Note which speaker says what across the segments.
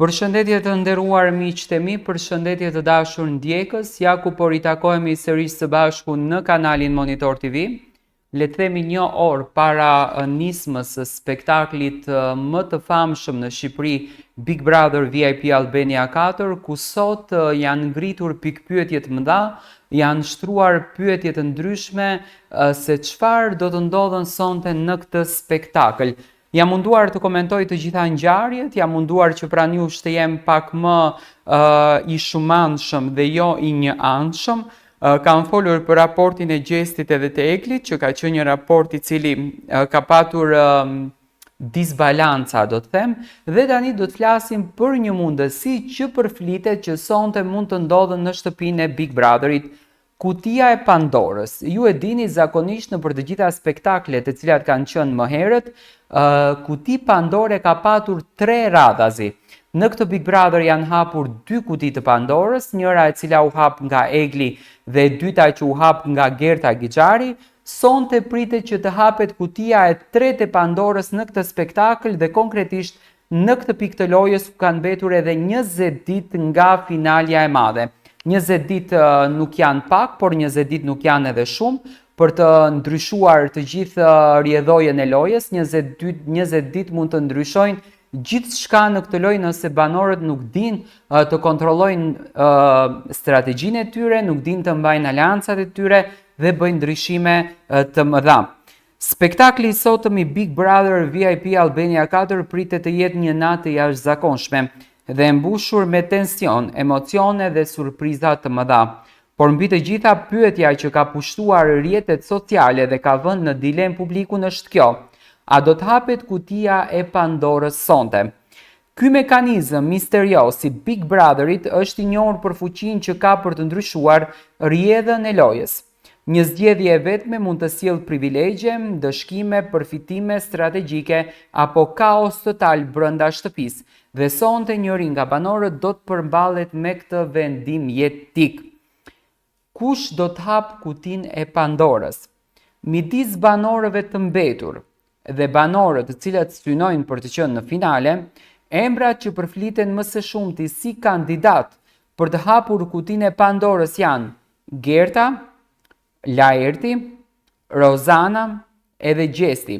Speaker 1: Përshëndetje të nderuar miqtë e mi, përshëndetje të dashur ndjekës, ja ku po ritakohemi sërish së bashku në kanalin Monitor TV. Le të themi një orë para nismës së spektaklit më të famshëm në Shqipëri, Big Brother VIP Albania 4, ku sot janë ngritur pikëpyetje të mëdha, janë shtruar pyetje të ndryshme se çfarë do të ndodhën sonte në këtë spektakël. Jam munduar të komentoj të gjitha ngjarjet, jam munduar që pranë jush të jem pak më uh, i shumanshëm dhe jo i njëanshëm. Uh, kam folur për raportin e Gjestit edhe të Eglit, që ka qenë një raport i cili uh, ka patur uh, disbalanca, do të them, dhe tani do të flasim për një mundësi që përflitet që sonte mund të ndodhë në shtëpinë e Big Brotherit. Kutia e Pandorës. Ju e dini zakonisht nëpër të gjitha spektaklet të cilat kanë qenë më herët, kuti Pandore ka patur tre radhazi. Në këtë Big Brother janë hapur dy kuti të Pandorës, njëra e cila u hap nga Egli dhe e dyta që u hap nga Gerta Gixhari. Sonte pritet që të hapet kutia e tretë e Pandorës në këtë spektakël dhe konkretisht Në këtë pikë të lojës ku kanë mbetur edhe 20 ditë nga finalja e madhe. 20 ditë nuk janë pak, por 20 ditë nuk janë edhe shumë për të ndryshuar të gjithë rrjedhojën e lojës. 20 20 ditë mund të ndryshojnë gjithçka në këtë lojë nëse banorët nuk dinë të kontrollojnë strategjinë e tyre, nuk dinë të mbajnë aleancat e tyre dhe bëjnë ndryshime të mëdha. Spektakli i sotëm i Big Brother VIP Albania 4 pritet të jetë një natë e jashtëzakonshme dhe e mbushur me tension, emocione dhe surpriza të mëdha. Por mbi të gjitha pyetja që ka pushtuar rrjetet sociale dhe ka vënë në dilemë publikun është kjo: a do të hapet kutia e Pandorës sonte? Ky mekanizëm misterioz i Big Brotherit është i njohur për fuqinë që ka për të ndryshuar rrjedhën e lojës. Një zgjedhje e vetme mund të sjellë privilegje, ndëshkime, përfitime strategjike apo kaos total brenda shtëpisë, dhe sonte njëri nga banorët do të përballet me këtë vendim jetik. Kush do të hapë kutinë e Pandorës? Midis banorëve të mbetur dhe banorët të cilët synojnë për të qenë në finale, emrat që përfliten më së shumti si kandidat për të hapur kutinë e Pandorës janë Gerta, Laerti, Rozana edhe Gjesti.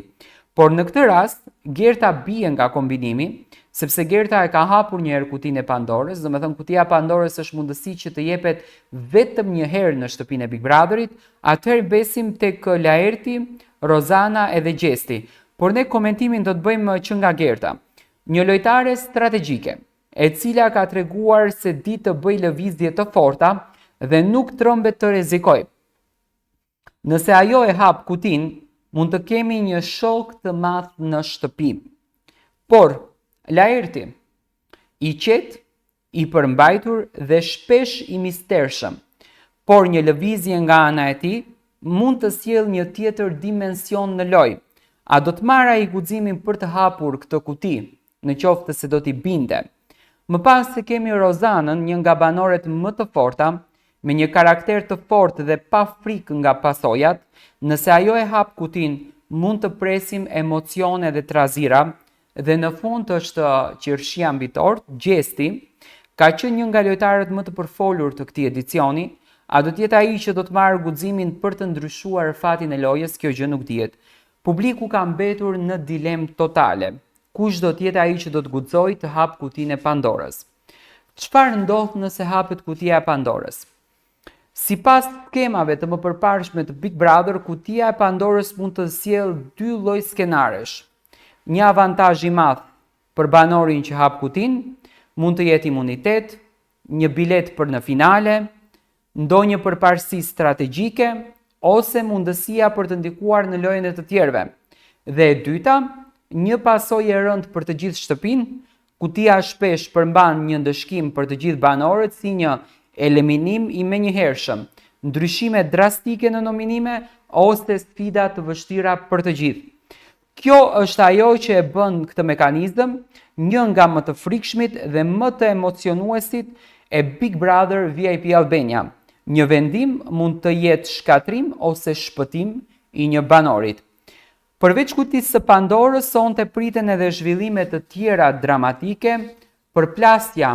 Speaker 1: Por në këtë rast, Gerta bie nga kombinimi, sepse Gerta e ka hapur një herë kutinë e Pandorës, domethënë kutia e Pandorës është mundësi që të jepet vetëm një herë në shtëpinë e Big Brotherit, atëherë mbesim tek Laerti, Rozana edhe Gjesti. Por ne komentimin do të bëjmë që nga Gerta. Një lojtare strategjike, e cila ka treguar se di të bëjë lëvizje të forta dhe nuk trembet të rrezikojë. Nëse ajo e hap kutinë, mund të kemi një shok të madh në shtëpi. Por, Laerti, i qetë, i përmbajtur dhe shpesh i mistershëm, por një lëvizje nga ana e tij mund të sjellë një tjetër dimension në lojë. A do të marrë ai guximin për të hapur këtë kuti? në qoftë se do t'i binte. Më pas e kemi Rozanën, një nga banoret më të forta, me një karakter të fortë dhe pa frikë nga pasojat, nëse ajo e hap kutinë, mund të presim emocione dhe trazira, dhe në fund është qershia mbi tortë, Gjesti, ka qenë një nga lojtarët më të përfolur të këtij edicioni, a do të jetë ai që do të marrë guximin për të ndryshuar fatin e lojës, kjo gjë nuk dihet. Publiku ka mbetur në dilemë totale. Kush do të jetë ai që do të guxojë të hapë kutinë e Pandorës? Çfarë ndodh nëse hapet kutia e Pandorës? Sipas skemave të mëpërparshme të Big Brother, kutia e Pandorës mund të sjellë dy lloj skenaresh. Një avantazh i madh për banorin që hap kutinë, mund të jetë imunitet, një biletë për në finale, ndonjë përparësi strategjike ose mundësia për të ndikuar në lojën e të tjerëve. Dhe e dyta, një pasojë e rëndë për të gjithë shtëpinë, kutia shpesh përmban një ndëshkim për të gjithë banorët si një eliminim i menjëhershëm, ndryshime drastike në nominime ose sfida të vështira për të gjithë. Kjo është ajo që e bën këtë mekanizëm një nga më të frikshmit dhe më të emocionuesit e Big Brother VIP Albania. Një vendim mund të jetë shkatërrim ose shpëtim i një banorit. Përveç kutisë së Pandorës, sonte priten edhe zhvillime të tjera dramatike. Përplasja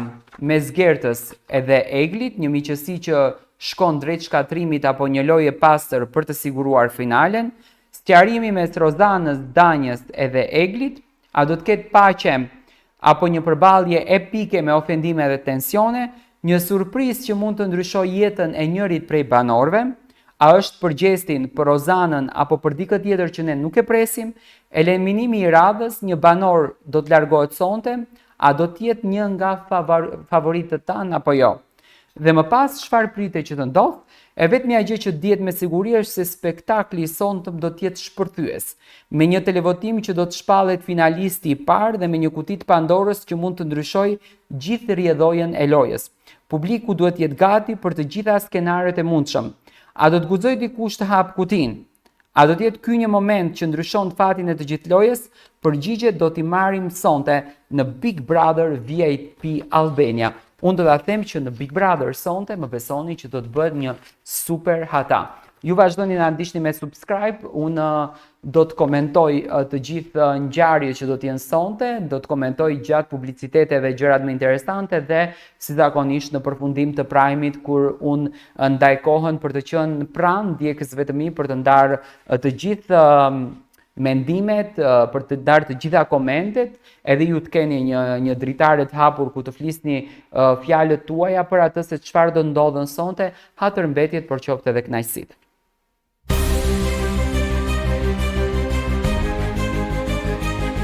Speaker 1: mes Gertës edhe Eglit, një miqësi që shkon drejt shkatërrimit apo një lojë e pastër për të siguruar finalen, sqarimi mes Rozanës, Danjës edhe Eglit, a do të ketë paqe apo një përballje epike me ofendime dhe tensione, një surprizë që mund të ndryshojë jetën e njërit prej banorëve, a është për Gjestin, për Rozanën apo për dikë tjetër që ne nuk e presim, eliminimi i radhës, një banor do të largohet sonte, a do të jetë një nga favoritët tanë apo jo. Dhe më pas çfarë pritet që të ndodhë? E vetmja gjë që dihet me siguri është se spektakli i sontëm do të jetë shpërthyes, me një televotim që do të shpallet finalisti i parë dhe me një kuti të Pandorës që mund të ndryshojë gjithë rrjedhojën e lojës. Publiku duhet të jetë gati për të gjitha skenarët e mundshëm. A do të guxojë dikush të hapë kutinë? A do të jetë ky një moment që ndryshon fatin e të gjithë lojës? Përgjigjet do t'i marrim sonte në Big Brother VIP Albania. Unë do ta them që në Big Brother sonte më besoni që do të bëhet një super hata. Ju vazhdoni na ndiqni me subscribe, unë do të komentoj të gjithë ngjarjet që do të jenë sonte, do të komentoj gjatë publiciteteve gjërat më interesante dhe si zakonisht në përfundim të prime-it kur unë ndaj kohën për të qenë pranë ndjekësve të mi për të ndarë të gjithë mendimet, për të ndarë të gjitha komentet, edhe ju të keni një një dritare të hapur ku të flisni fjalët tuaja për atë se çfarë do ndodhën sonte, hatër mbetjet por qoftë edhe kënaqësitë.